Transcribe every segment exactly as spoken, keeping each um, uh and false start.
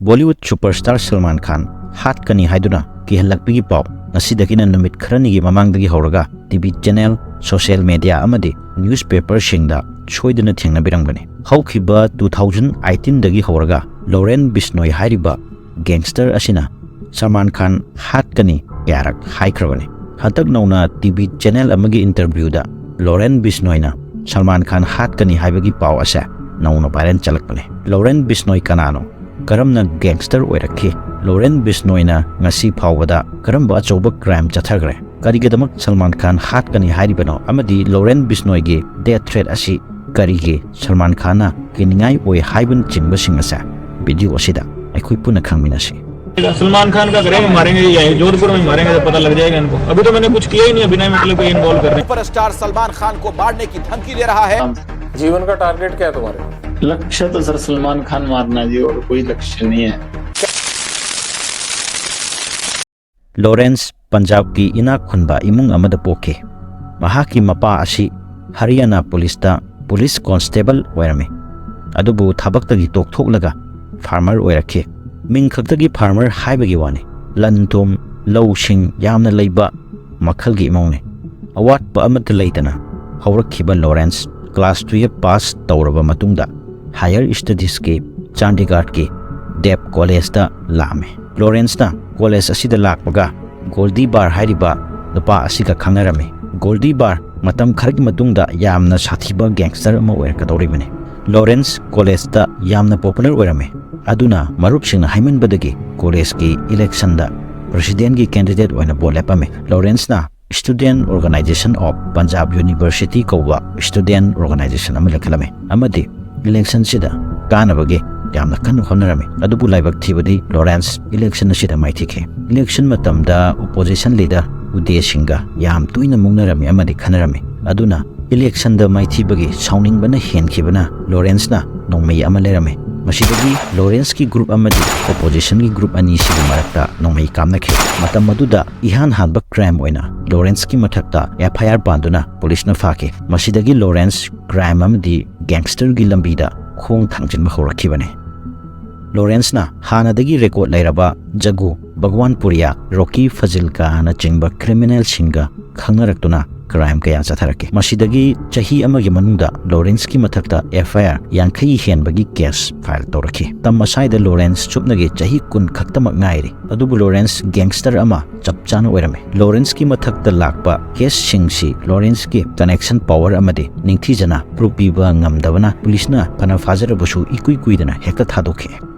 Bollywood superstar Salman Khan ꯍꯥꯠꯀꯅꯤ ꯍꯥꯏꯗꯨꯅ ꯀꯤꯍꯜꯂꯛꯄꯒꯤ ꯄꯥꯎ ꯉꯁꯤꯗꯒꯤꯅ ꯅꯨꯃꯤꯠ ꯈꯔꯅꯤꯒꯤ ꯃꯃꯥꯡꯗꯒꯤ ꯍꯧꯔꯒ ꯇꯤꯚꯤ ꯆꯦꯅꯦꯜ, ꯁꯣꯁꯤꯌꯦꯜ ꯃꯦꯗꯤꯌꯥ ꯑꯃꯗꯤ ꯅ꯭ꯌꯨꯁꯄꯦꯄꯔꯁꯤꯡꯗ ꯁꯣꯏꯗꯅ ꯊꯦꯡꯅꯕꯤꯔꯝꯒꯅꯤ꯫ ꯍꯧꯈꯤꯕ ꯇꯨ ꯊꯥꯎꯖꯟ ꯑꯩꯠꯇꯤꯟꯗꯒꯤ ꯍꯧꯔꯒ ꯂꯣꯔꯦꯟ ꯕꯤꯁꯅꯣꯏ ꯍꯥꯏꯔꯤꯕ ꯒꯦꯡꯁꯇꯔ ꯑꯁꯤꯅ ꯁꯜꯃꯥꯟ ꯈꯥꯟ ꯍꯥꯠꯀꯅꯤ ꯀꯌꯥꯔꯛ ꯍꯥꯏꯈ꯭ꯔꯕꯅꯤ꯫ ꯍꯟꯗꯛ ꯅꯧꯅ ꯇꯤꯚꯤ ꯆꯦꯅꯦꯜ ꯑꯃꯒꯤ ꯏꯟꯇꯔꯚ꯭ꯌꯨꯗ ꯂꯣꯔꯦꯟ ꯕꯤꯁꯅꯣꯏꯅ ꯁꯜꯃꯥꯟ ꯈꯥꯟ ꯍꯥꯠꯀꯅꯤ ꯍꯥꯏꯕꯒꯤ ꯄꯥꯎ ꯑꯁꯦ ꯅꯧꯅ ꯚꯥꯏꯔꯦꯜ ꯆꯠꯂꯛꯄꯅꯤ꯫ ꯂꯣꯔꯦꯟ ꯕꯤꯁꯅꯣꯏ ꯀꯅꯥꯅꯣ? ꯀꯔꯝꯅ ꯒꯦꯡꯁꯇꯔ ꯑꯣꯏꯔꯛꯈꯤ? ꯂꯣꯔꯦꯟ ꯕꯤꯁꯅꯣꯏꯅ ꯉꯁꯤ ꯐꯥꯎꯕꯗ ꯀꯔꯝꯕ ꯑꯆꯧꯕ ꯀ꯭ꯔꯥꯏꯝ ꯆꯠꯊꯈ꯭ꯔꯦ? ꯀꯔꯤꯒꯤꯗꯃꯛ ꯁꯜꯃꯥꯟ ꯈꯥꯟ ꯍꯥꯠꯀꯅꯤ ꯍꯥꯏꯔꯤꯕꯅꯣ? ꯑꯃꯗꯤ ꯂꯣꯔꯦꯟ ꯕꯤꯁꯅꯣꯏꯒꯤ ꯗꯦꯊ ꯊ꯭ꯔꯦꯠ ꯑꯁꯤ ꯀꯔꯤꯒꯤ ꯁꯜꯃꯥꯟ ꯈꯥꯟꯅ ꯀꯤꯅꯤꯡꯉꯥꯏ ꯑꯣꯏ ꯍꯥꯏꯕꯅꯆꯤꯡꯕꯁꯤꯡ ꯑꯁꯦ ꯚꯤꯗꯤꯑꯣ ꯑꯁꯤꯗ ꯑꯩꯈꯣꯏ ꯄꯨꯟꯅ ꯈꯪꯃꯤꯟꯅꯁꯤ꯫ सलमान खान का करेंगे, मारेंगे, यही जोधपुर में ही मारेंगे, तो पता लग जाएगा इनको। अभी तो मैंने कुछ किया ही नहीं है, बिना मतलब के इन्वॉल्व करने। सुपरस्टार सलमान खान को मारने की धमकी दे रहा है। जीवन का टारगेट क्या है तुम्हारे? लक्ष्य तो सर सलमान खान मारना जी, और कोई लक्ष्य नहीं है। ꯂꯣꯔꯦꯟꯁ ꯄꯟꯖꯥꯕꯀꯤ ꯏꯅꯥꯛ ꯈꯨꯟꯕ ꯏꯃꯨꯡ ꯑꯃꯗ ꯄꯣꯛꯈꯤ꯫ ꯃꯍꯥꯛꯀꯤ ꯃꯄꯥ ꯑꯁꯤ ꯍꯔꯤꯌꯥꯅꯥ ꯄꯨꯂꯤꯁꯇ ꯄꯨꯂꯤꯁ ꯀꯣꯟꯁꯇꯦꯕꯜ ꯑꯣꯏꯔꯝꯃꯤ꯫ ꯑꯗꯨꯕꯨ ꯊꯕꯛꯇꯒꯤ ꯇꯣꯛꯊꯣꯛꯂꯒ ꯐꯥꯔꯃꯔ ꯑꯣꯏꯔꯛꯈꯤ꯫ ꯃꯤꯡ ꯈꯛꯇꯒꯤ ꯐꯥꯔꯃꯔ ꯍꯥꯏꯕꯒꯤ ꯋꯥꯅꯤ꯫ ꯂꯟ ꯊꯨꯝ, ꯂꯧꯁꯤꯡ ꯌꯥꯝꯅ ꯂꯩꯕ ꯃꯈꯜꯒꯤ ꯏꯃꯨꯡꯅꯤ꯫ ꯑꯋꯥꯠꯄ ꯑꯃꯠꯇ ꯂꯩꯇꯅ ꯍꯧꯔꯛꯈꯤꯕ ꯂꯣꯔꯦꯟꯁ ꯀ꯭ꯂꯥꯁ ꯇꯨꯌꯦꯜꯐ ꯄꯥꯁ ꯇꯧꯔꯕ ꯃꯇꯨꯡꯗ ꯍꯥꯌꯔ ꯁ꯭ꯇꯗꯤꯁꯀꯤ ꯆꯥꯟꯗꯤꯒꯔꯒꯤ ꯗꯦꯞ ꯀꯣꯂꯦꯖꯇ ꯂꯥꯛꯑꯝꯃꯤ꯫ ꯂꯣꯔꯦꯟꯁꯅ ꯀꯣꯂꯦꯖ ꯑꯁꯤꯗ ꯂꯥꯛꯄꯒ ꯒꯣꯜꯗꯤ ꯕꯥꯔ ꯍꯥꯏꯔꯤꯕ ꯅꯨꯄꯥ ꯑꯁꯤꯒ ꯈꯪꯅꯔꯝꯃꯤ꯫ ꯒꯣꯜꯗꯤ ꯕꯥꯔ ꯃꯇꯝ ꯈꯔꯒꯤ ꯃꯇꯨꯡꯗ ꯌꯥꯝꯅ ꯁꯥꯊꯤꯕ ꯒꯦꯡꯁꯇꯔ ꯑꯃ ꯑꯣꯏꯔꯛꯀꯗꯧꯔꯤꯕꯅꯤ꯫ ꯂꯣꯔꯦꯟꯁ ꯀꯣꯂꯦꯖꯇ ꯌꯥꯝꯅ ꯄꯣꯄꯨꯂꯔ ꯑꯣꯏꯔꯝꯃꯤ꯫ ꯑꯗꯨꯅ ꯃꯔꯨꯞꯁꯤꯡꯅ ꯍꯥꯏꯃꯟꯕꯗꯒꯤ ꯀꯣꯂꯦꯖꯀꯤ ꯏꯂꯦꯛꯁꯟꯗ ꯄ꯭ꯔꯦꯁꯤꯗꯦꯟꯠꯀꯤ ꯀꯦꯟꯗꯤꯗꯦꯠ ꯑꯣꯏꯅ ꯚꯣꯠ ꯂꯦꯞꯄꯝꯃꯤ꯫ ꯂꯣꯔꯦꯟꯁꯅ Student Organisation of Punjab University ꯀꯧꯕ ꯁ꯭ꯇꯨꯗꯦꯟꯠ ꯑꯣꯔꯒꯅꯥꯏꯖꯦꯁꯟ ꯑꯃ ꯂꯤꯡꯈꯠꯂꯝꯃꯤ ꯑꯃꯗꯤ ꯏꯂꯦꯛꯁꯟꯁꯤꯗ ꯀꯥꯅꯕꯒꯤ ꯌꯥꯝꯅ ꯀꯟꯅ ꯍꯣꯠꯅꯔꯝꯃꯤ꯫ ꯑꯗꯨꯕꯨ ꯂꯥꯏꯕꯛ ꯊꯤꯕꯗꯤ ꯂꯣꯔꯦꯟꯁ ꯏꯂꯦꯛꯁꯟ ꯑꯁꯤꯗ ꯃꯥꯏꯊꯤꯈꯤ꯫ ꯏꯂꯦꯛꯁꯟ ꯃꯇꯝꯗ ꯑꯣꯄꯣꯖꯤꯁꯟ ꯂꯤꯗꯔ ꯎꯗꯦ ꯁꯤꯡꯒ ꯌꯥꯝ ꯇꯣꯏꯅ ꯃꯨꯛꯅꯔꯝꯃꯤ ꯑꯃꯗꯤ ꯈꯟꯅꯔꯝꯃꯤ꯫ ꯑꯗꯨꯅ ꯏꯂꯦꯛꯁꯟꯗ ꯃꯥꯏꯊꯤꯕꯒꯤ ꯁꯥꯎꯅꯤꯡꯕꯅ ꯍꯦꯟꯈꯤꯕꯅ ꯂꯣꯔꯦꯟꯁꯅ ꯅꯣꯡꯃꯩ ꯑꯃ ꯂꯩꯔꯝꯃꯤ꯫ ꯃꯁꯤꯗꯒꯤ ꯂꯣꯔꯦꯟꯁꯀꯤ ꯒ꯭ꯔꯨꯞ ꯑꯃꯗꯤ ꯑꯣꯄꯣꯖꯤꯁꯟꯒꯤ ꯒ꯭ꯔꯨꯞ ꯑꯅꯤꯁꯤꯒꯤ ꯃꯔꯛꯇ ꯅꯣꯡꯃꯩ ꯀꯥꯞꯅꯈꯤ꯫ ꯃꯇꯝ ꯑꯗꯨꯗ ꯏꯍꯥꯟ ꯍꯥꯟꯕ ꯀ꯭ꯔꯥꯏꯝ ꯑꯣꯏꯅ ꯂꯣꯔꯦꯟꯁꯀꯤ ꯃꯊꯛꯇ ꯑꯦꯐ ꯑꯥꯏ ꯑꯥꯔ ꯄꯥꯟꯗꯨꯅ ꯄꯨꯂꯤꯁꯅ ꯐꯥꯈꯤ꯫ ꯃꯁꯤꯗꯒꯤ ꯂꯣꯔꯦꯟꯁ ꯀ꯭ꯔꯥꯏꯝ ꯑꯃꯗꯤ ꯒꯦꯡꯁꯇꯔꯒꯤ ꯂꯝꯕꯤꯗ ꯈꯣꯡ ꯊꯥꯡꯖꯤꯟꯕ ꯍꯧꯔꯛꯈꯤꯕꯅꯤ꯫ ꯂꯣꯔꯦꯟꯁꯅ ꯍꯥꯟꯅꯗꯒꯤ ꯔꯦꯀꯣꯔꯗ ꯂꯩꯔꯕ ꯖꯒꯨ, ꯚꯒꯋꯥꯟ ꯄꯨꯔꯤꯌꯥ, ꯔꯣꯀꯤ ꯐꯖꯤꯜꯀꯥꯅꯆꯤꯡꯕ ꯀ꯭ꯔꯤꯃꯤꯅꯦꯜꯁꯤꯡꯒ ꯈꯪꯅꯔꯛꯇꯨꯅ ꯀ꯭ꯔꯥꯏꯝ ꯀꯌꯥ ꯆꯠꯊꯔꯛꯈꯤ꯫ ꯃꯁꯤꯗꯒꯤ ꯆꯍꯤ ꯑꯃꯒꯤ ꯃꯅꯨꯡꯗ ꯂꯣꯔꯦꯟꯁꯀꯤ ꯃꯊꯛꯇ ꯑꯦꯐ ꯑꯥꯏ ꯑꯥꯔ ꯌꯥꯡꯈꯩ ꯍꯦꯟꯕꯒꯤ ꯀꯦꯁ ꯐꯥꯏꯜ ꯇꯧꯔꯛꯈꯤ꯫ ꯃꯇꯝ ꯑꯁꯥꯏꯗ ꯂꯣꯔꯦꯟꯁ ꯆꯨꯞꯅꯒꯤ ꯆꯍꯤ ꯀꯨꯟ ꯈꯛꯇꯃꯛ ꯉꯥꯏꯔꯤ꯫ ꯑꯗꯨꯕꯨ ꯂꯣꯔꯦꯟꯁ ꯒꯦꯡꯁꯇꯔ ꯑꯃ ꯆꯞ ꯆꯥꯅ ꯑꯣꯏꯔꯝꯃꯤ꯫ ꯂꯣꯔꯦꯟꯁꯀꯤ ꯃꯊꯛꯇ ꯂꯥꯛꯄ ꯀꯦꯁꯁꯤꯡꯁꯤ ꯂꯣꯔꯦꯟꯁꯀꯤ ꯀꯅꯦꯛꯁꯟ ꯄꯥꯋꯔ ꯑꯃꯗꯤ ꯅꯤꯡꯊꯤꯖꯅ ꯄ꯭ꯔꯨꯐ ꯄꯤꯕ ꯉꯝꯗꯕꯅ ꯄꯨꯂꯤꯁꯅ ꯐꯅ ꯐꯥꯖꯔꯕꯁꯨ ꯏꯀꯨꯏ ꯀꯨꯏꯗꯅ ꯍꯦꯛꯇ ꯊꯥꯗꯣꯛꯈꯤ꯫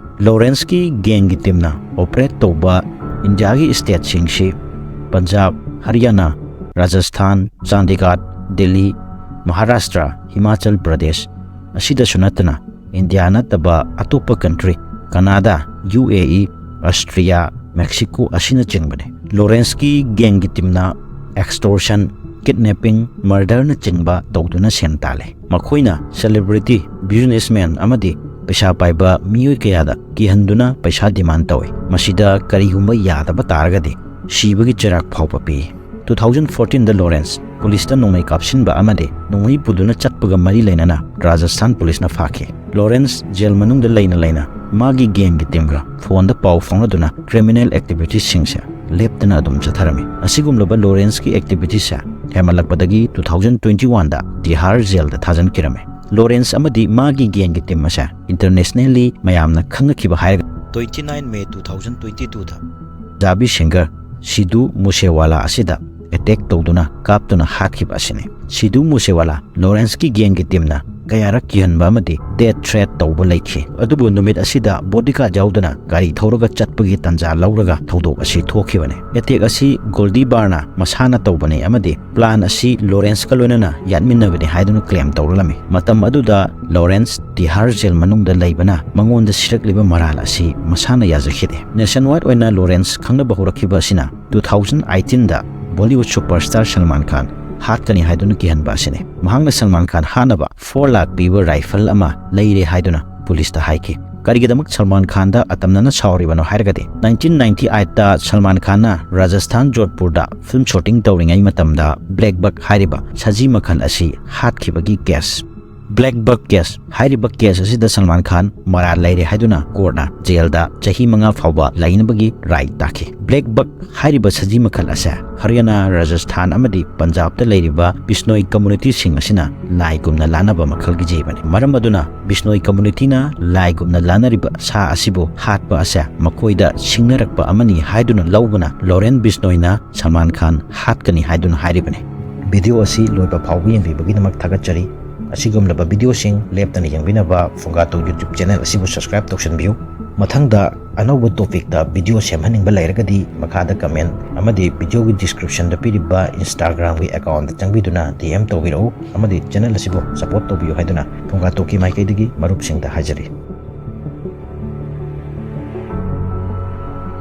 ꯂꯣꯔꯦꯟꯁꯀꯤ ꯒꯦꯡꯒꯤ ꯇꯤꯝꯅ ꯑꯣꯄꯔꯦꯠ ꯇꯧꯕ ꯏꯟꯗꯤꯌꯥꯒꯤ ꯁ꯭ꯇꯦꯠꯁꯤꯡꯁꯤ ꯄꯟꯖꯥꯕ, ꯍꯔꯤꯌꯥꯅꯥ, ꯔꯥꯖꯁꯊꯥꯟ, ꯆꯥꯟꯗꯤꯒꯔ, ꯗꯤꯜꯂꯤ, ꯃꯍꯥꯔꯥꯁꯇ꯭ꯔ, ꯍꯤꯃꯥꯆꯜ ꯄ꯭ꯔꯗꯦꯁ ꯑꯁꯤꯗꯁꯨ ꯅꯠꯇꯅ ꯏꯟꯗꯤꯌꯥ ꯅꯠꯇꯕ ꯑꯇꯣꯞꯄ ꯀꯟꯇ꯭ꯔꯤ, ꯀꯅꯥꯗꯥ, ꯌꯨ ꯑꯦ ꯏ, ꯑꯁꯇ꯭ꯔꯤꯌꯥ, ꯃꯦꯛꯁꯤꯀꯣ ꯑꯁꯤꯅꯆꯤꯡꯕꯅꯤ꯫ ꯂꯣꯔꯦꯟꯁꯀꯤ ꯒꯦꯡꯒꯤ ꯇꯤꯝꯅ ꯑꯦꯛꯁꯇꯣꯔꯁꯟ, ꯀꯤꯗꯅꯦꯄꯤꯡ, ꯃꯔꯗꯔꯅꯆꯤꯡꯕ ꯇꯧꯗꯨꯅ ꯁꯦꯟ ꯇꯥꯜꯂꯤ꯫ ꯃꯈꯣꯏꯅ ꯁꯦꯂꯤꯕ꯭ꯔꯤꯇꯤ, ꯕꯤꯖꯤꯅꯦꯁꯃꯦꯟ ꯑꯃꯗꯤ ꯄꯩꯁꯥ ꯄꯥꯏꯕ ꯃꯤꯑꯣꯏ ꯀꯌꯥꯗ ꯀꯤꯍꯟꯗꯨꯅ ꯄꯩꯁꯥ ꯗꯤꯃꯥꯟ ꯇꯧꯏ꯫ ꯃꯁꯤꯗ ꯀꯔꯤꯒꯨꯝꯕ ꯌꯥꯗꯕ ꯇꯥꯔꯒꯗꯤ ꯁꯤꯕꯒꯤ ꯆꯩꯔꯥꯛ ꯐꯥꯎꯕ ꯄꯤ꯫ ꯇꯨ ꯊꯥꯎꯖꯟ ꯐꯣꯔꯇꯤꯟꯗ ꯂꯣꯔꯦꯟꯁ ꯄꯨꯂꯤꯁꯇ ꯅꯣꯡꯃꯩ ꯀꯥꯞꯁꯤꯟꯕ ꯑꯃꯗꯤ ꯅꯣꯡꯃꯩ ꯄꯨꯗꯨꯅ ꯆꯠꯄꯒ ꯃꯔꯤ ꯂꯩꯅꯅ ꯔꯥꯖꯁꯊꯥꯟ ꯄꯨꯂꯤꯁꯅ ꯐꯥꯈꯤ꯫ ꯂꯣꯔꯦꯟꯁ ꯖꯦꯜ ꯃꯅꯨꯡꯗ ꯂꯩꯅ ꯂꯩꯅ ꯃꯥꯒꯤ ꯒꯦꯡꯒꯤ ꯇꯤꯝꯒ ꯐꯣꯟꯗ ꯄꯥꯎ ꯐꯥꯎꯅꯗꯨꯅ ꯀ꯭ꯔꯤꯃꯤꯅꯦꯜ ꯑꯦꯛꯇꯤꯚꯤꯇꯤꯁꯁꯤꯡꯁꯦ ꯂꯦꯞꯇꯅ ꯑꯗꯨꯝ ꯆꯠꯊꯔꯝꯃꯤ꯫ ꯑꯁꯤꯒꯨꯝꯂꯕ ꯂꯣꯔꯦꯟꯁꯀꯤ ꯑꯦꯛꯇꯤꯚꯤꯇꯤꯁꯁꯦ ꯍꯦꯟꯃꯠꯂꯛꯄꯗꯒꯤ ꯇꯨ ꯊꯥꯎꯖꯟ ꯇ꯭ꯋꯦꯟꯇꯤ ꯋꯥꯟꯗ ꯇꯤꯍꯥꯔ ꯖꯦꯜꯗ ꯊꯥꯖꯤꯟꯈꯤꯔꯝꯃꯤ꯫ ꯂꯣꯔꯦꯟꯁ ꯑꯃꯗꯤ ꯃꯥꯒꯤ ꯒꯦꯡꯒꯤ ꯇꯤꯝ ꯑꯁꯦ ꯏꯟꯇꯔꯅꯦꯁꯅꯦꯜꯂꯤ ꯃꯌꯥꯝꯅ ꯈꯪꯅꯈꯤꯕ ꯍꯥꯏꯔꯒ twenty nine May two thousand twenty ꯇꯨꯗ ꯄꯟꯖꯥꯕꯤ ꯁꯤꯡꯒꯔ ꯁꯤꯗꯨ ꯃꯨꯁꯦꯋꯥꯂꯥ ꯑꯁꯤꯗ ꯑꯦꯇꯦꯛ ꯇꯧꯗꯨꯅ ꯀꯥꯞꯇꯨꯅ ꯍꯥꯠꯈꯤꯕ ꯑꯁꯤꯅꯤ꯫ ꯁꯤꯗꯨ ꯃꯨꯁꯦꯋꯥꯂꯥ ꯂꯣꯔꯦꯟꯁꯀꯤ ꯒꯦꯡꯒꯤ ꯇꯤꯝꯅ ꯀꯌꯥꯔꯛ ꯀꯤꯍꯟꯕ ꯑꯃꯗꯤ ꯗꯦꯠ ꯊ꯭ꯔꯦꯠ ꯇꯧꯕ ꯂꯩꯈꯤ꯫ ꯑꯗꯨꯕꯨ ꯅꯨꯃꯤꯠ ꯑꯁꯤꯗ ꯕꯣꯗꯤꯒꯥꯔꯗ ꯌꯥꯎꯗꯅ ꯒꯥꯔꯤ ꯊꯧꯔꯒ ꯆꯠꯄꯒꯤ ꯇꯥꯟꯖꯥ ꯂꯧꯔꯒ ꯊꯧꯗꯣꯛ ꯑꯁꯤ ꯊꯣꯛꯈꯤꯕꯅꯤ꯫ ꯑꯦꯇꯦꯛ ꯑꯁꯤ ꯒꯣꯜꯗꯤ ꯕꯥꯔꯅ ꯃꯁꯥꯅ ꯇꯧꯕꯅꯤ ꯑꯃꯗꯤ ꯄ꯭ꯂꯥꯟ ꯑꯁꯤ ꯂꯣꯔꯦꯟꯁꯀ ꯂꯣꯏꯅꯅ ꯌꯥꯠꯃꯤꯟꯅꯕꯅꯤ ꯍꯥꯏꯗꯨꯅ ꯀ꯭ꯂꯦꯝ ꯇꯧꯔꯛꯂꯝꯃꯤ꯫ ꯃꯇꯝ ꯑꯗꯨꯗ ꯂꯣꯔꯦꯟꯁ ꯇꯤꯍꯥꯔ ꯖꯦꯜ ꯃꯅꯨꯡꯗ ꯂꯩꯕꯅ ꯃꯉꯣꯟꯗ ꯁꯤꯔꯛꯂꯤꯕ ꯃꯔꯥꯜ ꯑꯁꯤ ꯃꯁꯥꯅ ꯌꯥꯖꯈꯤꯗꯦ꯫ ꯅꯦꯁꯟꯋꯥꯏꯗ ꯑꯣꯏꯅ ꯂꯣꯔꯦꯟꯁ ꯈꯪꯅꯕ ꯍꯧꯔꯛꯈꯤꯕ ꯑꯁꯤꯅ ꯇꯨ ꯊꯥꯎꯖꯟ ꯑꯩꯠꯇꯤꯟꯗ ꯕꯣꯂꯤꯋꯨꯗ ꯁꯨꯄꯔꯁ꯭ꯇꯥꯔ ꯁꯜꯃꯥꯟ ꯈꯥꯟ ꯍꯥꯠꯀꯅꯤ ꯍꯥꯏꯗꯨꯅ ꯀꯤꯍꯟꯕ ꯑꯁꯤꯅꯤ꯫ ꯃꯍꯥꯛꯅ ꯁꯜꯃꯥꯟ ꯈꯥꯟ ꯍꯥꯠꯅꯕ ꯐꯣꯔ ꯂꯥꯈ ꯄꯤꯕ ꯔꯥꯏꯐꯜ ꯑꯃ ꯂꯩꯔꯦ ꯍꯥꯏꯗꯨꯅ ꯄꯨꯂꯤꯁꯇ ꯍꯥꯏꯈꯤ꯫ ꯀꯔꯤꯒꯤꯗꯃꯛ ꯁꯜꯃꯥꯟ ꯈꯥꯟꯗ ꯑꯇꯝꯅꯅ ꯁꯥꯎꯔꯤꯕꯅꯣ ꯍꯥꯏꯔꯒꯗꯤ ꯅꯥꯏꯟꯇꯤꯟ ꯅꯥꯏꯟꯇꯤ ꯑꯩꯠꯇ ꯁꯜꯃꯥꯟ ꯈꯥꯟꯅ ꯔꯥꯖꯁꯊꯥꯟ ꯖꯣꯙꯄꯨꯔꯗ ꯐꯤꯜꯝ ꯁꯨꯇꯤꯡ ꯇꯧꯔꯤꯉꯩ ꯃꯇꯝꯗ ꯕ꯭ꯂꯦꯛ ꯕꯛ ꯍꯥꯏꯔꯤꯕ ꯁꯖꯤ ꯃꯈꯜ ꯑꯁꯤ ꯍꯥꯠꯈꯤꯕꯒꯤ ꯀꯦꯁ Black Buck case ꯍꯥꯏꯔꯤꯕ case ꯑꯁꯤꯗ ꯁꯜꯃꯥꯟ ꯈꯥꯟ ꯃꯔꯥꯜ ꯂꯩꯔꯦ ꯍꯥꯏꯗꯨꯅ courtꯅ jailꯗ ꯆꯍꯤ ꯃꯉꯥ ꯐꯥꯎꯕ ꯂꯩꯅꯕꯒꯤ right ꯇꯥꯈꯤ꯫ Black Buck ꯍꯥꯏꯔꯤꯕ ꯁꯖꯤ ꯃꯈꯜ ꯑꯁꯦ ꯍꯔꯤꯌꯥꯅꯥ, ꯔꯥꯖꯁꯊꯥꯟ ꯑꯃꯗꯤ ꯄꯟꯖꯥꯕꯇ ꯂꯩꯔꯤꯕ ꯕꯤꯁꯅꯣꯏ communityꯁꯤꯡ ꯑꯁꯤꯅ ꯂꯥꯏꯒꯨꯝꯅ ꯂꯥꯅꯕ ꯃꯈꯜꯒꯤ ꯖꯤꯕꯅꯤ꯫ ꯃꯔꯝ ꯑꯗꯨꯅ ꯕꯤꯁꯅꯣꯏ communityꯅ ꯂꯥꯏꯒꯨꯝꯅ ꯂꯥꯅꯔꯤꯕ ꯁꯥ ꯑꯁꯤꯕꯨ ꯍꯥꯠꯄ ꯑꯁꯦ ꯃꯈꯣꯏꯗ ꯁꯤꯡꯅꯔꯛꯄ ꯑꯃꯅꯤ ꯍꯥꯏꯗꯨꯅ ꯂꯧꯕꯅ ꯂꯣꯔꯦꯟ ꯕꯤꯁꯅꯣꯏꯅ ꯁꯜꯃꯥꯟ ꯈꯥꯟ ꯍꯥꯠꯀꯅꯤ ꯍꯥꯏꯗꯨꯅ ꯍꯥꯏꯔꯤꯕꯅꯤ꯫ Video ꯑꯁꯤ ꯂꯣꯏꯕ ꯐꯥꯎꯕ ꯌꯦꯡꯕꯤꯕꯒꯤꯗꯃꯛ ꯊꯥꯒꯠꯆꯔꯤ꯫ ꯑꯁꯤꯒꯨꯝꯂꯕ videoꯁꯤꯡ ꯂꯦꯞꯇꯅ ꯌꯦꯡꯕꯤꯅꯕ ꯐꯨꯡꯒꯥꯇꯨ YouTube channel ꯑꯁꯤꯕꯨ subscribe ꯇꯧꯁꯤꯟꯕꯤꯌꯨ꯫ ꯃꯊꯪꯗ ꯑꯅꯧꯕ topicꯇ video ꯁꯦꯝꯍꯟꯅꯤꯡꯕ ꯂꯩꯔꯒꯗꯤ ꯃꯈꯥꯗ comment ꯑꯃꯗꯤ videoꯒꯤ descriptionꯗ ꯄꯤꯔꯤꯕ Instagramꯒꯤ accountꯇ ꯆꯪꯕꯤꯗꯨꯅ D M ꯇꯧꯕꯤꯔꯛꯎ ꯑꯃꯗꯤ channel ꯑꯁꯤꯕꯨ support ꯇꯧꯕꯤꯌꯨ ꯍꯥꯏꯗꯨꯅ ꯐꯨꯡꯒꯥꯇꯨꯒꯤ ꯃꯥꯏꯀꯩꯗꯒꯤ ꯃꯔꯨꯞꯁꯤꯡꯗ ꯍꯥꯏꯖꯔꯤ꯫